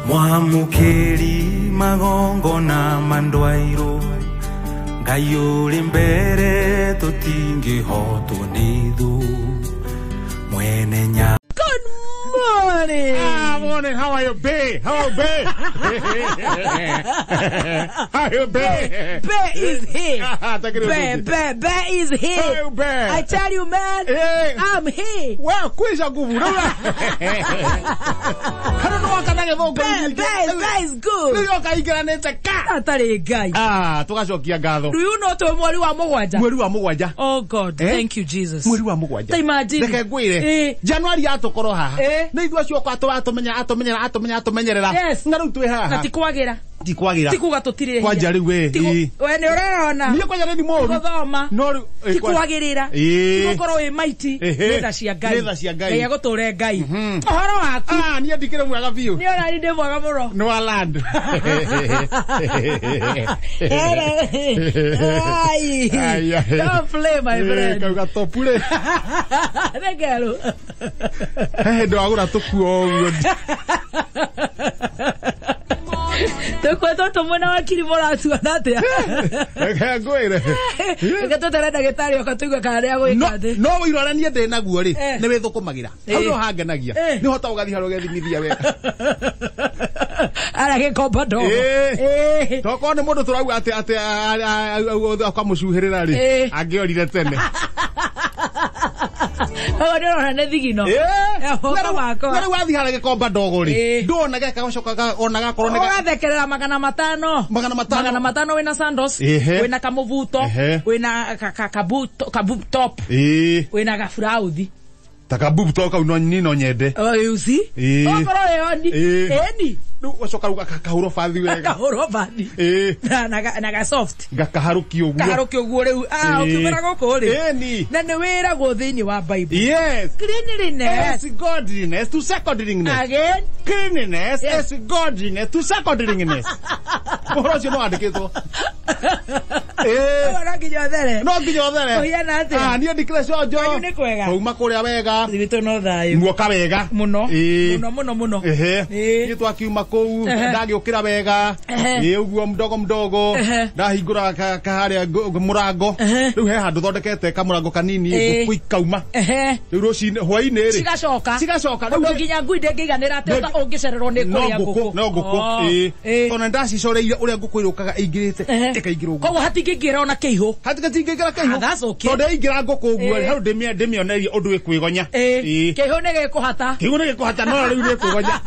Mwamũkĩri magongona mandwairũ Ngai ũrĩ mbere tũtingĩhotwo nĩ thũ mwene nya. Good morning. Ah, morning. How are you, bae? How are you, bae? How are you, bae? Bear is here. Take it Bear, easy. bear, bear is here. How are you, bae? I tell you, man, Hey. I'm here. Well, kwisha nguvu. Haro no wakana gĩthũngũ Bear, bear, bear is good. Rĩu yoka ingĩranĩte ka. Atarĩ Ngai. Ah, tũgacokia ngatho. Do you know twĩ mweri wa mũgwanja? Mweri wa mũgwanja. Oh God, Eh? thank you Jesus. Mweri wa mũgwanja. Ta imagine. Reke ngwĩre. Eh. Januari yatũkorwo haha. Eh. Nĩ ithuĩ acio okorwo atũmenyera atũmenyera atũmenyera atũmenyerera. Yes. Na rĩu twĩ Na haha. ti kwagĩra. Ti kwagĩra. Ti kuga tũtirĩ. Kwanja rĩu we. Ĩ. We nĩ ũrerona. Niĩ kwanja nĩ mũru. Gũthoma. No rĩu eh, Ti kwanja- kwagĩrĩra. Ĩ. Ti gũkorwo wĩ maiti. Ehe. Nĩ tha cia Ngai. Nĩ tha cia Ngai. Ngai agũtũre Ngai. Ũhoro waku. Ah, niĩ ndikĩrĩ mwega biũ. Nĩ ũrani ndĩ mwega mũno. Nĩ wa land. Ai. Ai, ai. Don't play, my Eh, friend. Kauga topu rĩ. Regeru. He hĩndĩ wagũra tũkuo ũguo. Tũkuo tũtũ mwena wa kiri mũratuona atĩa? Reke ngwĩre. Reke tũtere ndagĩtarĩ oka tũigue kana nĩ No agwĩka atĩ. no ũira ũrĩa niĩ ndĩ naguo rĩ, Eh. nĩ wĩthũkũmagĩra. Hau no hangenagia. Eh. Nĩ hota ũgathiĩ harĩa ũgethimithia wega. Ara gĩkomba ndogo. Eh. Eh. Tokorwo nĩ mũndũ tũrauga atĩ atĩ akamũcuhĩrĩra rĩ, Eh. angĩorire tene. Koguo nĩ ũrona nĩ thigino. Eh. Eh, moko makwa. Na rĩu wathiĩ harĩa gĩkomba ndogo rĩ, Eh. nduona geka gacoka ona gakorwo nĩ ga- Ũgathekerera 500. 500. 500 wĩna sandals, Ehe. wĩna kamũbuto, Ehe. wĩna ka boob top, Ĩĩ. wĩna gaburauthi. Ta ka boob top kau no niĩ no nyende. Oh, you see? Ĩĩ. Okorwo wĩ oni. Ĩĩ. Ĩni. Rĩu ũgacoka rĩu gakahũrwo bathi wega. Kahũrwo bathi. Ĩĩ. Na ga soft. Gakaharũkio ũguo. Kaharũkio ũguo rĩu. Ah, Ĩĩ. ũkiumĩra gũkũ rĩ. Ĩni. Na nĩ wĩragwo thĩinĩ wa Bible. Yes. Cleanliness. Is godliness to secondliness. Again. Cleanliness Yes. is godliness to secondliness. Ũhoro ũcio no wandĩkĩtwo. Ĩĩ. Ũguo no nginya ũthere. No nginya ũthere. Ũhiana atĩa? Ah, niĩ ndikĩrĩ conjo. Kwanyu nĩ kwega? Twauma kũrĩa wega. Gwitũ no thayũ. Muoka wega. Mũno. Ĩĩ. Mũno mũno mũno. Ehe. Ĩĩ. Niĩ twakiuma kũu Ehe. ndagĩũkĩra wega. Ehe. Ĩĩ ũguo mdogo mdogo. Ehe. Ndahingũra harĩa mũrango. Ehe. Rĩu he handũ thondekete kamũrango kanini Ĩĩ. ngũkũ ikauma. Ehe. Rĩu rũcinĩ hwainĩ rĩ. Cigacoka. Cigacoka. Ũndũ Rĩu nginya ngui ndĩngĩiganĩra atĩ Ndĩngĩ- ũngĩcererwo nĩ no kũrĩa ngũkũ ngũkũ. no ngũkũ Oh, ĩĩ ĩĩ. tondũ nĩndacicoreirie ũrĩa ngũkũ ĩrũkaga ĩingĩrĩte Ehe. ĩkaingĩra ũguo Koguo hatingĩingĩra ona kĩihũ. hatingĩingĩra kĩihũ Ah, that's okay. tondũ yaingĩra ngũkũ ũguo Ĩĩ. hau ndĩmĩonerie ũndũ ĩkwĩgonya Ĩĩ. Ĩĩ. Kĩihũ nĩ gĩkũhata. kĩihũ nĩ gĩkũhata no rĩu nĩ ĩkwĩgonya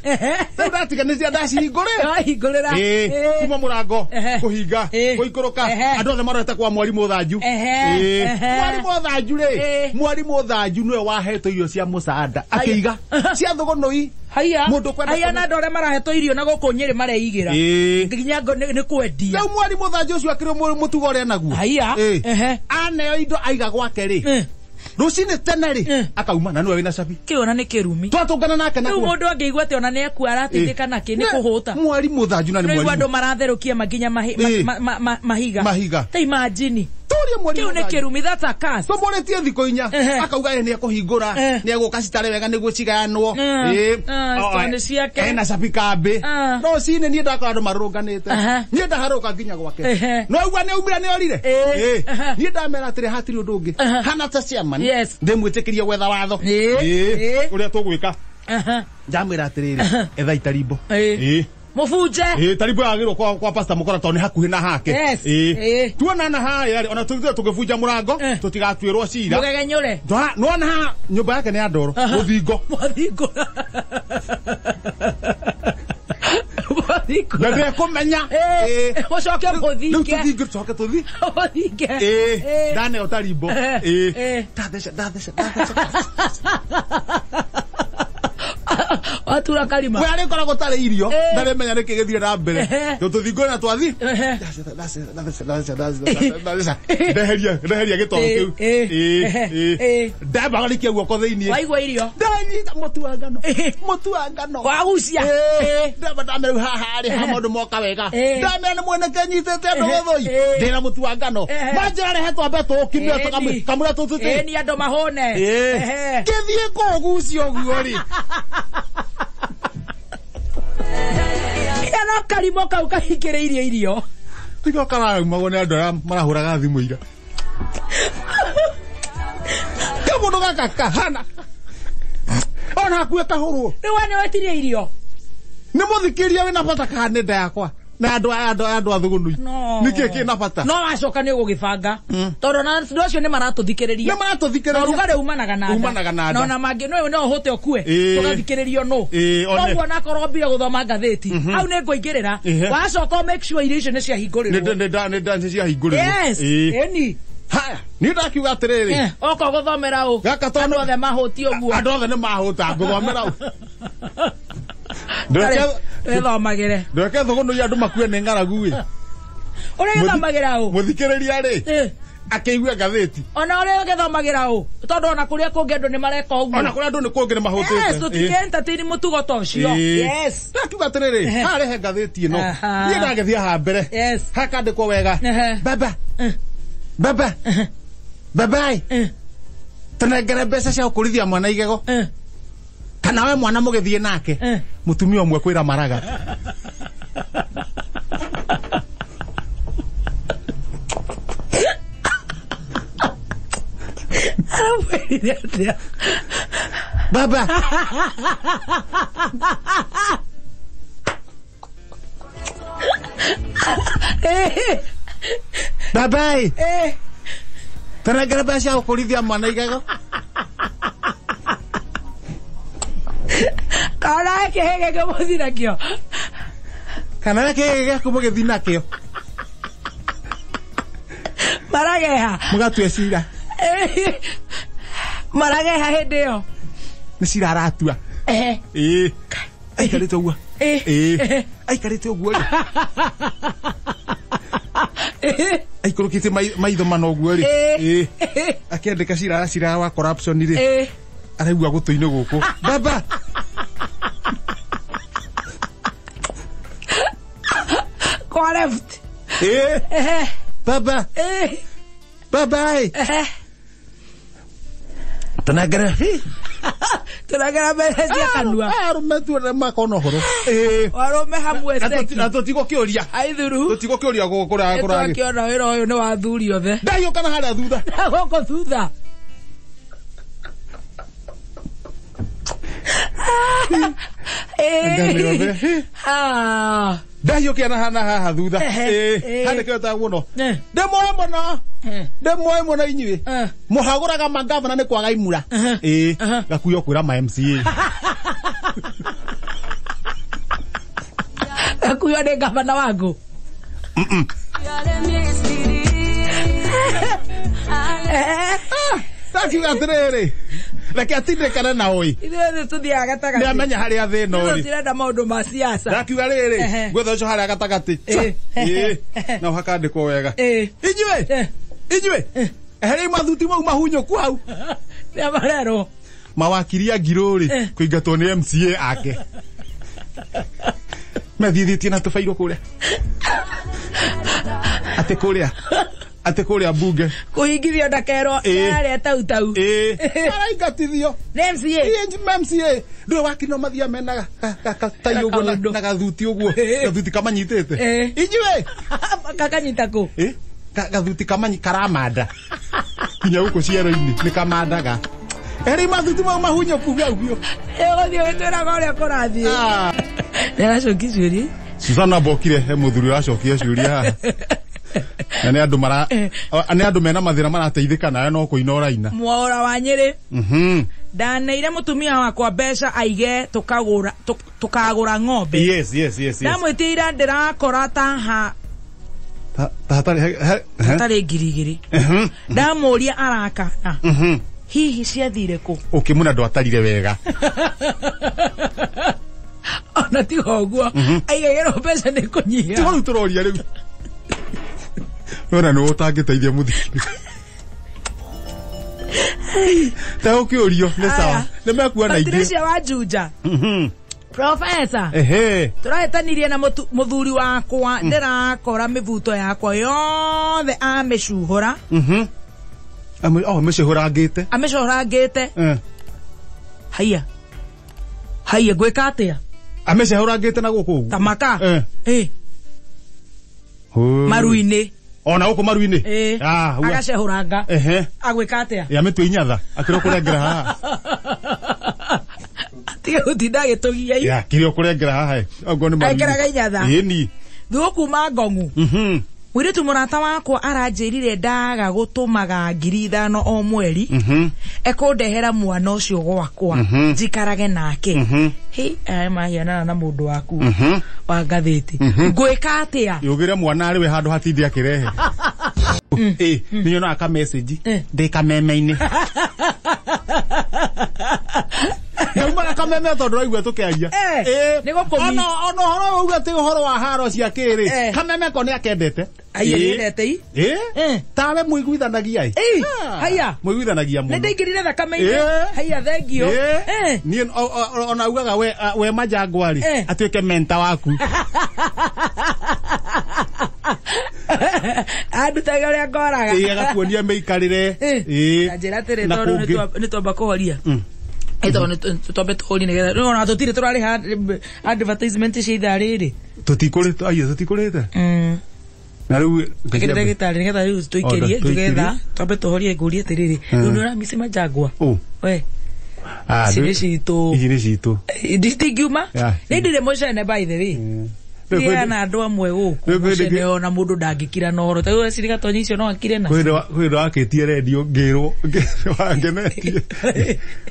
Ehe. rĩu ndatiganĩria ndacihingũrĩ Wahingũrĩra. Ĩĩ, Ĩĩ. kuma mũrango Ehe. kũhinga Ĩĩ. gũikũrũka Ehe. andũ othe marorete kwa mwarimũ thanju Ehe. Ĩĩ. Ehe. mwarimũ thanju rĩ Ĩĩ. mwarimũ thanju nĩwe wahetwo irio cia mũcaanda akĩiga cia thũgũnũi Haiya. Mũndũ kwenda Haiya na andũ arĩa marahetwo irio na gũkũ Nyĩrĩ mareigĩra. Ĩĩ. Nginya nĩ kwendia. rĩu mwarimũ thanju ũcio akĩrĩ mũtugo ũrĩa naguo Haiya. Ĩĩ. Ehe. aneo indo aiga gwake rĩ Eh. rũcinĩ tene rĩ Eh. akauma na nĩwe wĩna cabi Kĩu ona nĩ kĩrumi. twatũngana nake Rĩu naguo mũndũ angĩigua atĩ ona nĩ ekua arateithĩka nakĩ nĩ kũhũta. mwarimũ thanju na nĩ Nĩ andũ mwarimũ maratherũkia makinya Ĩĩ. mahiga. Mahiga. Ta imagine. tũrie Kĩu mwarimũ nĩ thanju kĩrumi, that's a curse. tũmũrĩtie thikũ inya Ehe. akauga ĩ nĩekũhingũra Eh. nĩegũka citarĩ wega nĩguo cigayanwo Eh. Ĩĩ. Eh, O, tondũ nĩ ciake. ena cabi kambĩ Ah. rũcinĩ niĩ ndakora andũ marũrũnganĩte Aha. niĩ ndaharũka nginya gwake Ehe. no aigua nĩaumire nĩorire Ĩĩ. Ĩĩ. Aha. niĩ ndamera atĩrĩ hatirĩ ũndũ ũngĩ Aha. hana ta chairman Yes. ndĩmwĩtĩkĩrie gwetha watho Ĩĩ. Ĩĩ. Ĩĩ. ũrĩa tũgwĩka Aha. ndamwĩra atĩrĩrĩ etha itarimbo Ĩĩ. Ĩĩ. Mũbunje. Ĩĩ tarimbo yagĩrwo kwa pastor Mũkora tondũ nĩ hakuhĩ na hake. Yes. Ĩĩ. Ĩĩ. Tuonana harĩa rĩ ona tũthiĩ tũgĩbunja mũrango Eh. tũtigatuĩrwo cira. Mũgegenyũre. Nĩwona haha nyũmba yake nĩ ya ndoro Aha. rũthingo. Mũthingũra. Mũthingũra. Na ndekũmenya. Ĩĩ. Ĩĩ. Mũcoke Rĩu mũthinge. tũthinge tũcoke tũthi. Mũthinge. Ĩĩ. Ĩĩ. Ndaneo tarimbo. Eh. Ĩĩ. Ĩĩ. Ndatheca ndatheca ndatheca. Watura karima. We arĩkoragwo tarĩ irio Ĩĩ. ndarĩmenya nĩkĩ gĩthiĩ na mbere. Ehe. Tondũ tũthingo na twathi. Ehe. Ndatheca ndatheca ndatheca ndatheca ndatheca. Ndeheria ndeheria gĩtoro Ĩĩ, kĩu. ĩĩ. Ĩĩ. Ehe. Ĩĩ. Ĩĩ. Ndambaga guoko thĩiniĩ. Waigua irio. Ndanyita mũtu wa ngano. Ĩĩ. Mũtu wa ngano. Wagucia. Ĩĩ. Ndamba ndamera rĩu haha rĩ ha maũndũ moka wega. Ĩĩ. Ndamera nĩ mweneke nyitĩte andũ Ehe. gĩthũi. Ĩĩ. Ndĩna mũtu wa ngano. Ehe. Manjĩra rehe twambe tũũkimie Ĩĩ. kamũra tũtũtĩ. Ĩĩ ni andũ mahũne. Ĩĩ. Ehe. Kĩthiĩ kũgucia ũguo rĩ. No karimo kau kahingĩrĩirie irio. Tiga karaumagwo nĩ andũ arĩa marahũraga thimũ ira. Kamũndũ gaka kahana. Ona hakuhĩ kahũrwo. Rĩu we nĩ wetirie irio. Nĩ mũthikĩria wĩna bata kana nĩ nda yakwa. Na andũ andũ athũgũnui. Nĩkĩ kĩna bata? No wacoka nĩ ũgũgĩbanga. Tondũ na andũ acio nĩ maratũthikĩrĩria. Nĩ maratũthikĩrĩria. Ũrugarĩ umanaga na nda. Umanaga na nda. Na ona mangĩ no ũhũte ũkue. Tũgathikĩrĩrio nũ. Koguo onakorwo mbire gũthoma ngathĩti. Hau nĩ ngũingĩrĩra. Wacoka make sure irio icio nĩ ciahingũrĩrwo. Nĩ ciahingũrĩrwo. Yes. Ĩni. Haya, nĩ ndakiuga atĩrĩrĩ. Oka gũthomera ũ. Andũ othe mahũtie ũguo. Andũ othe nĩ mahũta ngũthomera ũ. Wĩthomagĩre. Ndweke thũgũnũi andũ makue nĩ ng'aragu ĩ. Ũrĩa gĩthomagĩra ũ? Mũthikĩrĩria rĩ. Akĩigua ngathĩti. Ona ũrĩa gĩthomagĩra ũ? Tondũ ona kũrĩa kũngĩ andũ nĩ mareka ũguo. Ona kũrĩa andũ nĩ kũngĩ nĩ mahũtĩte. Yes, tũtingĩ entertain mũtugo ta ũcio. Yes. Ndakiuga atĩrĩrĩ, harehe ngathĩti ĩno. Niĩ ndagĩthiĩ haha mbere. Yes. Hakandĩkwo wega. Baba. Baba. Baba. Tũnengere mbeca cia gũkũrithia mwana igego. Kana we mwana mũgĩthiĩ nake. Mũtumia ũmwe kwĩra maraga. Aramwĩrire atĩa? Baba. Baba. Tũnengere mbeca cia gũkũrithia mwana igego. Kana kĩhĩgĩ kĩmũthi nakĩo. Kana kĩhĩgĩ gĩaku mũgĩthi nakĩo. Marageha. Mũgatue cira. Marageha hĩndĩ ĩyo. Nĩ cira aratua. Ĩĩ. Aikarĩte ũguo. Ĩĩ. Aikarĩte ũguo rĩ. Aikũrũkĩtie maitho mana ũguo rĩ. Ĩĩ. Akĩandĩka cira wa corruption rĩ. Araigua gũtũ-inĩ gũkũ. Baba. Kwa left. Baba. Baba. Tũnengere. Tũnengere mbeca cia kanua. Arũme tuone makona ũhoro. Arũme hamwe seki. Na tũtigũkĩũria. Aithuru. Tũtigũkĩũria gũkũ kũrĩa. Nĩtwakĩona wĩra ũyũ nĩ wa athuri othe. Ndahiũka na harĩa thutha. Na gũkũ thutha. Ndahiũkia na haha thutha. Handĩkĩo ta mũno. Ndĩmũĩ mũno. Ndĩmũĩ mũno inyuĩ. Mũhagũraga mangavana nĩ kwaga imura. Gakuo kwĩra ma MCA. Gakuo nĩ gavana wangu. Ndakiuga atĩrĩrĩ. Reke atindĩkane na ũĩ. Ithuĩ tũthiaga gatagatĩ. Nĩamenya harĩa thĩna ũrĩ. Tũtirenda maũndũ ma siasa. Ndakiuga rĩrĩ, gwetha ũcio harĩa gatagatĩ. Na hakandĩkwo wega. Inyuĩ. Inyuĩ. Eheria mathuti mau mahunyũku hau. Nĩ marerwo. Mawakiri a ngirũ rĩ, kũingatwo nĩ MCA ake. Mathiithĩtie na tũbairũ kũrĩa. Atĩ kũrĩa. Atĩ kũrĩa mbunge. Kũhingithio ndakerwo yarĩa tau tau. Araingatithio. Nĩ MCA. MCA. Ndũĩ wakiri no mathiaga mena tai ũguo na gathuti ũguo. Gathuti kamanyitĩte. Inyuĩ. Kakanyita kũ? Gathuti kamanyi karamanda. Nginya gũkũ ciero-inĩ nĩ kamandaga. Eri mathuti mau mahunyũku hau biũ. Ĩgũthiĩ ũgĩtwĩraga ũrĩa kũrathiĩ. Nĩ aracokia ciũria. Susana mbokire he mũthuri ũracokia ciũria haha. Na nĩ andũ mara nĩ andũ mena mathĩna marateithĩka nawe no kũina ũraina. Mwaũra wa Nyĩrĩ. Ndaneire mũtumia wakwa mbeca aige tũkagũra ng'ombe. Yes, yes, yes, yes. Ndamwĩtĩire ndĩrakora ta hatarĩ 2,000. Ndamũria arakana. Hihi ciathire kũ? Ũkĩmuna ndwatarire wega. Ona tiga ũguo aigagĩrwo mbeca nĩ kũnyiha. Tiga rĩu tũroria rĩu. Wena nĩ ũtangĩteithia mũthikĩrĩria. Ta ũkĩũrio nĩ sawa. Nĩ mekuona ingĩ. Patricia wa Juja. Professor. Tũrahĩtanirie na mũthuri wakwa ndĩrakora mĩbuto yakwa yothe amĩcuhũra. Amĩcuhũrangĩte. Amĩcuhũrangĩte. Haiya. Haiya ngwĩka atĩa? Amecehũrangĩte na gũkũ ũguo. Ta maka. Maru-inĩ. Ona gũkũ maru-inĩ. Agacehũranga. Agwĩka atĩa? Ya mĩtwe inyatha. Akĩrwo kũrengera haha. Tiga gũtinda agĩtũgia. Ya, kĩrĩa ũkũrengera haha. Ogo nĩ maru-inĩ. Ekĩraga inyatha. Ĩni. Thugũ kuma Ngong'u. Mũirĩtu mũrata wakwa aranjĩrire ndaga gũtũmaga 5,000 o mweri. Ekũndehera mwana ũcio gwakwa. Njikarage nake. Hĩ, aya mahianana na mũndũ waku wa ngathĩti. Ngwĩka atĩa? Yũgĩre mwana arĩ we handũ hatinde akĩrehe. Nĩ nyonaga ka message ndĩ kameme-inĩ. Ndaumaga kameme tondũ raigua tũkĩaria. Ona ũhoro ũguo atĩ ũhoro wa haro cia kĩrĩ. Kameme ko nĩ akendete. Tawe mũiguithanagia. Haya. Mũiguithanagia mũno. Nĩ ndaingĩrire thakame-inĩ. Haya, thengio. Niĩ ona ugaga we Majangwa rĩ, atuĩke mentor waku. Andutaga ũrĩa ngoraga. Agakuonia mĩikarĩre. Na njĩra atĩrĩ, tondũ nĩ twamba kũhoria. Twambe tũhorie nĩgetha ona tũtirĩ tũrarĩha advertisement cia ithaa rĩrĩ. Tũtikũrĩte, aiyo tũtikũrĩte. Na rĩu ndagĩtarĩ nĩgetha rĩu tũikĩrie nĩgetha twambe tũhorie ngũrie atĩrĩrĩ, rĩu nĩ ũramici Majangwa? We. Ici nĩ citũ. Ici nĩ citũ. Itingiuma. Nĩ ndirĩ mũcene by the way. Ndiana na andũ amwe gũkũ mũcene ona mũndũ ndangĩkira na ũhoro. Ta rĩu eciri Gatonyi icio no akire na. Kwĩ ndũ wakĩtie rendio ngĩrwo wangenetie.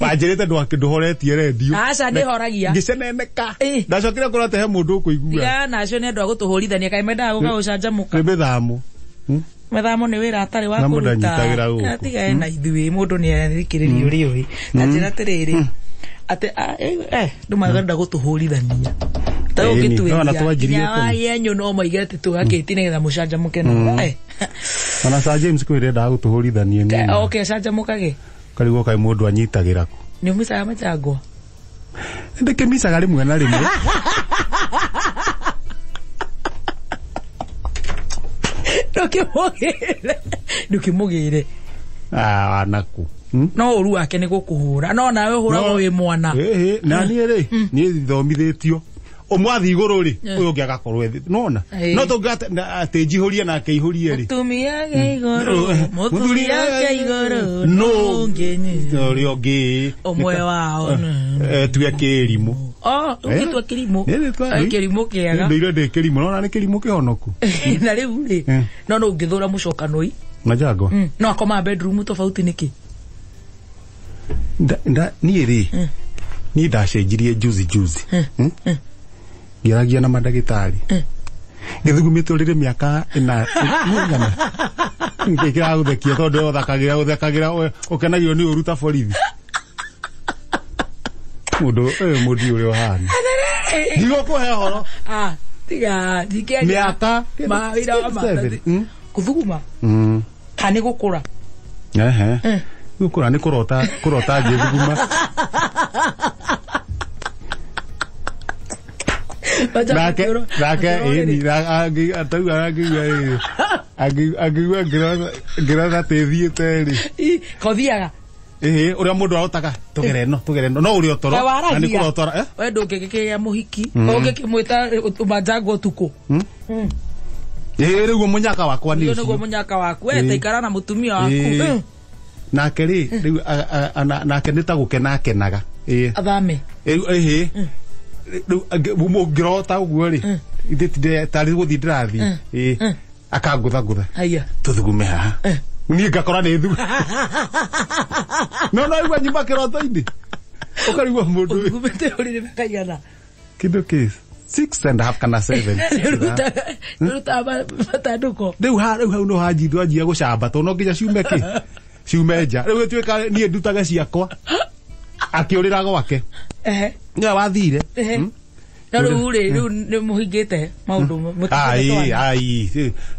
Wanjĩrĩte ndũhoretie rendio. Aca ndĩhoragia. Ngĩceneneka. Ndacokire kũrora atĩ he mũndũ ũkũigua. Tiga nacio nĩ andũ a gũtũhũrithania kaĩ mendaga gũka gũcanjamũka. Nĩ mĩthamo. Mĩthamo nĩ wĩra atarĩ wa kũruta. Tiga na ithuĩ mũndũ nĩ athikĩrĩrio ũrĩa ũĩ. Na njĩra atĩrĩrĩ atĩ andũ marenda gũtũhũrithania. Nginya no moige atĩ tũgakĩti nĩgetha mũcanjamũke na. Ona Sir James kwĩ rendaga gũtũhũrithania nĩ. Okay, canjamũkage. Karigwo kaĩ mũndũ anyitagĩra kũ. Nĩ ũmicaga Majangwa? Ndĩkĩmicaga rĩmwe na rĩmwe. Ndũkĩmũgĩre. Ndũkĩmũgĩre. Naku. No ũru wake nĩ gũkũhũra. No nawe ũhũragwo wĩ mwana. Na niĩ rĩ, niĩ thomithĩtio. Ũmwathi igũrũ rĩ, ũyũ ũngĩ agakorwo ethĩ. Nona? No tũngĩ atĩ njihũrie na akĩihũrie rĩ. Mũtumia ke igũrũ, mũtumia ke igũrũ, no ũrĩa ũngĩ. Ũmwe wao. Tue kĩrimũ. Ũngĩtua kĩrimũ. Kĩrimũ kĩega. Ndĩire ndĩ kĩrimũ, nona nĩ kĩrimũ kĩhonoku. Na rĩu rĩ, no no ũngĩthũra mũcokanũi. Majangwa. No akoma bedroom tofauti nĩkĩ? Niĩ rĩ, niĩ ndacenjirie juzi juzi. Ngĩaragia na mandagĩtarĩ. Ngĩthugumĩte ũrĩrĩ mĩaka ĩna ĩigana. Ngĩkĩra gũthekia tondũ ũthakagĩra ũkenagio nĩ ũru ta borithi. Mũndũ mũndũ ũrĩa ũhana. Ndigũkũhe ũhoro. Tiga ndingĩaria. Mĩaka mawĩra wa gũthuguma. Kana nĩ gũkũra? Gũkũra nĩ kũrota kũrota ngĩthuguma. Nake ĩni atauga angĩigua ngĩrota tĩthiĩte rĩ. Kothiaga. Ũrĩa mũndũ arotaga tũgere ĩno no ũrĩa ũtoro na nĩ kũrotora. We ndũngĩkĩgĩa mũhiki ũngĩkĩmwĩta Majangwa ũtukũ. Rĩu mũnyaka wakwa nĩ ũcio. Nĩguo mũnyaka waku. We taikara na mũtumia waku. Nake rĩ rĩu nake nĩ ta gũkena akenaga. Athame. Rĩu ngĩrota ũguo rĩ tarĩ gũthiĩ ndĩrathiĩ akangũthangũtha. Haya. Tũthugume haha. Niĩ ngakora nĩ thugu. No no igua nyumba kĩroto-inĩ. Ũkarigwo mũndũ. Ũthugumĩte ũrĩrĩ mĩaka igana? Kĩndũ kĩ 6.5 kana 7. Nĩũrutaga matandũko. Rĩu hau no hanjia gũcamba tondũ no nginya ciume kĩ? Ciume nja. Rĩu ĩtuĩka niĩ ndutage ciakwa. Akĩũrĩra gwake. Nĩwe wathire. No rĩu rĩ, rĩu nĩ mũhingĩte maũndũ mũtigĩte. Ai,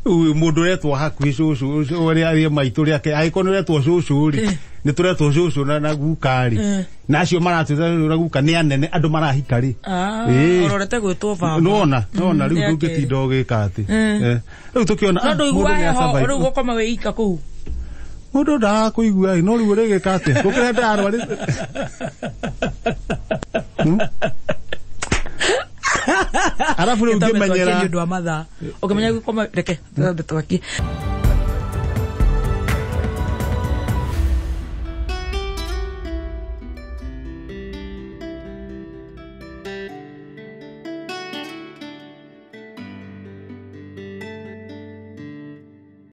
mũndũ ũretwo hakuhĩ cũcũ ũrĩa arĩ maitũ rĩake, angĩkorwo nĩ ũretwo cũcũ rĩ, nĩ tũretwo cũcũ na guka rĩ. Na acio maratwĩta na guka nĩ anene andũ marahika rĩ. Ũrorete gwĩtwo baba. Nĩwona, nĩwona rĩu ndũngĩtinda ũgĩka atĩ. Rĩu tũkĩona no ndũiguaga heho, rĩu gũkoma wĩ ika kũu. Mũndũ ndaga kũigua no rĩu ũrĩgĩka atĩa? Gũkĩra ndarwarĩte. Arabu rĩu Twambe twakie ngĩmenyera nĩ ũndũ wa mathaa. Ũkĩmenya gũkoma, reke twambe twakie.